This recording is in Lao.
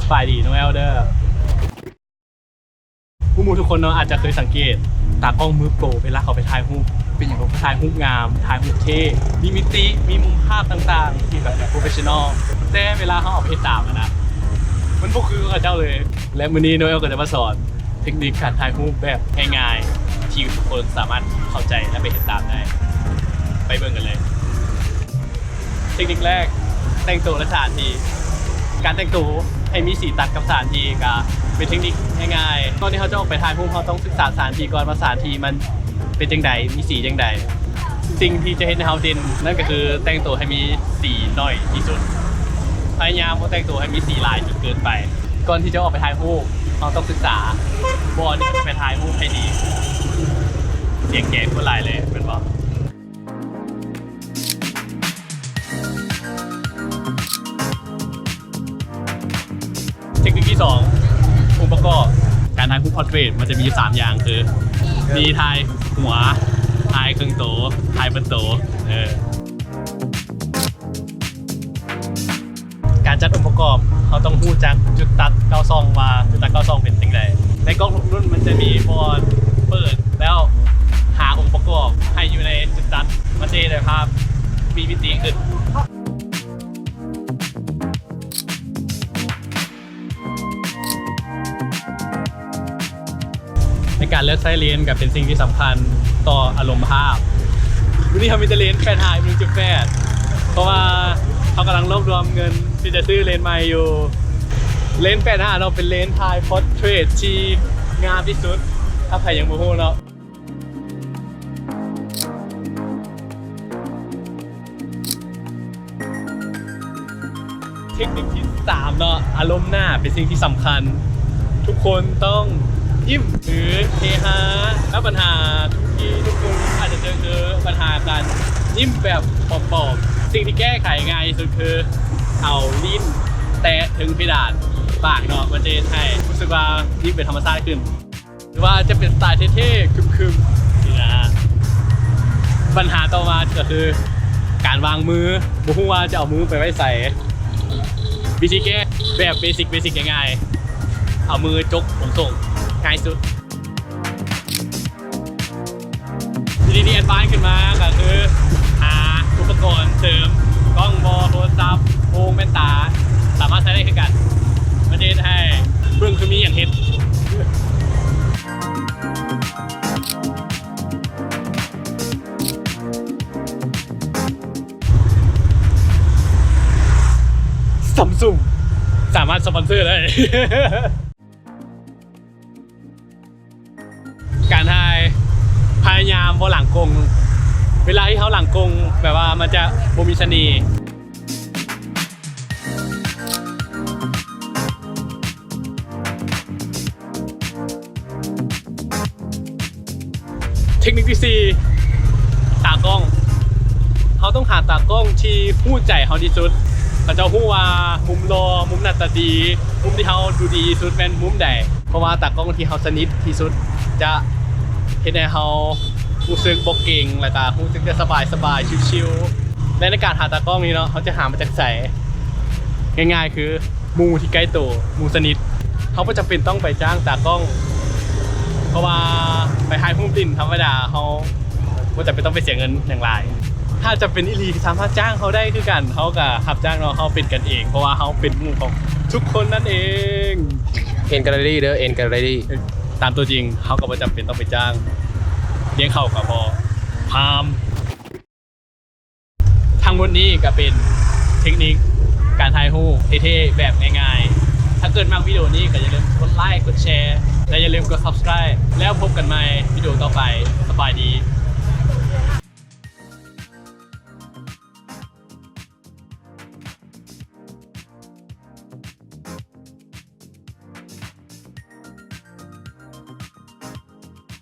ສະບາຍດີນ້ອງແອວເດີ. ໝູ່ໆທຸກຄົນເນາະ ອາດຈະເຄີຍສັງເກດຕາກ້ອງມືໂປຣເວລາເຂົາໄປຖ່າຍຮູບ ເປັນຫຍັງເຂົາກໍຖ່າຍຮູບງາມ ຖ່າຍຮູບເທ່ ມີມິຕິ ມີມຸມພາບຕ່າງໆທີ່ແບບ professional ແຕ່ເວລາເຮົາເອົາໄປເຮັດຕາມຫັ້ນນະ ມັນບໍ່ຄືເຂົາເຈົ້າເລີຍ. ແລະ ມື້ນີ້ນ້ອງແອວກໍຈະມາສອນເທັກນິກການຖ່າຍຮູບແບບງ່າຍໆ ທີ່ທຸກຄົນສາມາດເຂົ້າໃຈ ແລະ ໄປເຮັດຕາມໄດ້. ໄປເບິ່ງກັນເລີຍ. ເທັກນິກແລກ, ແຕ່ງໂຕ ແລະ ສະຖານທີ່. ການແຕ່ງໂຕໃຫ້ມີສີຕັດກັບສະຖານທີ່ກະເປັນເທັກນິກງ່າຍໆ. ກ່ອນທີ່ເຮົາຈະອອກໄປຖ່າຍຮູບ, ເຮົາຕ້ອງສຶກສາສະຖານທີ່ກ່ອນວ່າສະຖານທີ່ມັນເປັນຈັ່ງໃດ, ມີສີຈັ່ງໃດ. ສິ່ງທີ່ຈະເຮັດໃຫ້ເຮົາເດັ່ນນັ້ນກະຄືແຕ່ງໂຕໃຫ້ມີສີໜ້ອຍທີ່ສຸດ. ພະຍາຍາມບໍ່ແຕ່ງໂຕໃຫ້ມີສີຫຼາຍຈົນເກີນໄປ. ກ່ອນທີ່ຈະອອກໄປຖ່າຍຮູບ, ເຮົາຕ້ອງສຶກສາບ່ອນທີ່ເຮົາຈະໄປຖ່າຍຮູບໃຫ້ດີ. ສຽງແກໂຄດຫຼາຍເລີຍແມ່ນບໍ່? ເທັກນິກທີສອງ ອົງປະກອບການຖ່າຍຮູບ portrait ມັນຈະມີຢູ່ສາມຢ່າງ ຄື ມີຖ່າຍຫົວ, ຖ່າຍເຄິ່ງໂຕ, ຖ່າຍເບິດໂຕ. ເອີ ການຈັດອົງປະກອບ ເຮົາຕ້ອງຮູ້ຈັກຈຸດຕັດເກົ້າຊ່ອງວ່າຈຸດຕັດເກົ້າຊ່ອງເປັນຈັ່ງໃດ. ໃນກ້ອງທຸກລຸ້ນມັນຈະມີບ່ອນເປີດ ແລ້ວຫາອົງປະກອບໃຫ້ຢູ່ໃນຈຸດຕັດ ມັນຈະເຮັດໃຫ້ພາບມີມິຕິຂຶ້ນ. ໃນການເລືອກໃຊ້ເລນກໍເປັນສິ່ງທີ່ສຳຄັນຕໍ່ອາລົມພາບ. ມື້ນີ້ເຮົາມີແຕ່ເລນແປດຫ້າ ໜຶ່ງຈຸດແປດ ເພາະວ່າເຮົາກຳລັງລວບລວມເງິນທີ່ຈະຊື້ເລນໃໝ່ຢູ່. ເລນແປດຫ້າເນາະ ເປັນເລນຖ່າຍ portrait ທີ່ງາມທີ່ສຸດ ຖ້າໃຜຍັງບໍ່ຮູ້ເນາະ. ເທັກນິກທີສາມເນາະ ອາລົມໜ້າເປັນສິ່ງທີ່ສຳຄັນ. ທຸກຄົນຕ້ອງຍິ້ມ ຫຼື ເຮຮາ. ແລ້ວບັນຫາທີ່ທຸກຄົນອາດຈະເຈີ ຄືບັນຫາການຍິ້ມແບບປອມໆ. ສິ່ງທີ່ແກ້ໄຂງ່າຍທີ່ສຸດຄືເອົາລີ້ນແຕະເທິງເພດານປາກເນາະ ມັນຈະເຮັດໃຫ້ຮູ້ສຶກວ່າຍິ້ມເປັນທຳມະຊາດຂຶ້ນ. ຫຼືວ່າຈະເປັນສະໄຕເທ່ໆ ຄຶມໆ ນີ້ນະ. ບັນຫາຕໍ່ມາກໍຄືການວາງມື ບໍ່ຮູ້ວ່າຈະເອົາມືໄປໄວ້ໃສ. ວິທີແກ້ແບບເບສິກ ເບສິກ ງ່າຍໆ ເອົາມືຈົກຂົນສົ່ງ ງ່າຍສຸດ. ວິທີທີ່ແອດວານຂຶ້ນມາກໍຄືຫາອຸປະກອນເສີມ ກ້ອງບໍ ໂທລະສັບ ໂຮງ ແວ່ນຕາ ສາມາດໃຊ້ໄດ້ຄືກັນ. ມັນຈະເຮັດໃຫ້ເບິ່ງຄືມີຫຍັງເຮັດ. ຊຳຊຸງ ສາມາດສະປອນເຊີໄດ້. ການຖ່າຍ ພະຍາຍາມບໍ່ຫຼັງກົງ. ເວລາທີ່ເຮົາຫຼັງກົງ ແບບວ່າມັນຈະບໍ່ມີສະເໜ່. ເທັກນິກທີສີ່ ຕາກ້ອງ. ເຮົາຕ້ອງຫາຕາກ້ອງທີ່ຮູ້ໃຈເຮົາທີ່ສຸດ. ເຂົາເຈົ້າຮູ້ວ່າມຸມຫຼໍ່, ມຸມໜ້າຕາດີ, ມຸມທີ່ເຮົາດູດີທີ່ສຸດແມ່ນມຸມໃດ. ເພາະວ່າຕາກ້ອງທີ່ເຮົາສະໜິດທີ່ສຸດຈະເຮັດໃຫ້ເຮົາຮູ້ສຶກບໍ່ເກຣັງ ແລ້ວກະຮູ້ສຶກຈະສະບາຍໆ ຊິວໆ. ແລະ ໃນການຫາຕາກ້ອງນີ້ເນາະ ເຮົາຈະຫາມາຈາກໃສ? ງ່າຍໆ ຄື ໝູ່ທີ່ໃກ້ໂຕ, ໝູ່ສະໜິດ. ເຮົາບໍ່ຈຳເປັນຕ້ອງໄປຈ້າງຕາກ້ອງ ເພາະວ່າໄປຖ່າຍຮູບຫຼິ້ນທຳມະດາ ເຮົາບໍ່ຈຳເປັນຕ້ອງໄປເສຍເງິນຫຍັງຫຼາຍ. ຖ້າຈຳເປັນອີ່ຫຼີ ສາມາດຈ້າງເຮົາໄດ້ຄືກັນ, ເຮົາກະຮັບຈ້າງເນາະ, ເຮົາເປັນກັນເອງ ເພາະວ່າເຮົາເປັນໝູ່ຂອງທຸກຄົນນັ້ນເອງ. ເອັນແກລເລຣີເດີ ເອັນແກລເລຣີ. ຕາມຕົວຈິງ ເຮົາກະບໍ່ຈຳເປັນຕ້ອງໄປຈ້າງ, ລ້ຽງເຂົ້າກະພໍ. ພາມ. ທັງໝົດນີ້ກະເປັນເທັກນິກການຖ່າຍຮູບເທ່ໆ ແບບງ່າຍໆ. ຖ້າເກີດມັກວິດີໂອນີ້ກະຢ່າລືມກົດໄລຄ໌ ກົດແຊ ແລະ ຢ່າລືມກົດ subscribe ແລ້ວພົບກັນໃໝ່ວິດີໂອຕໍ່ໄປ. ສະບາຍດີ.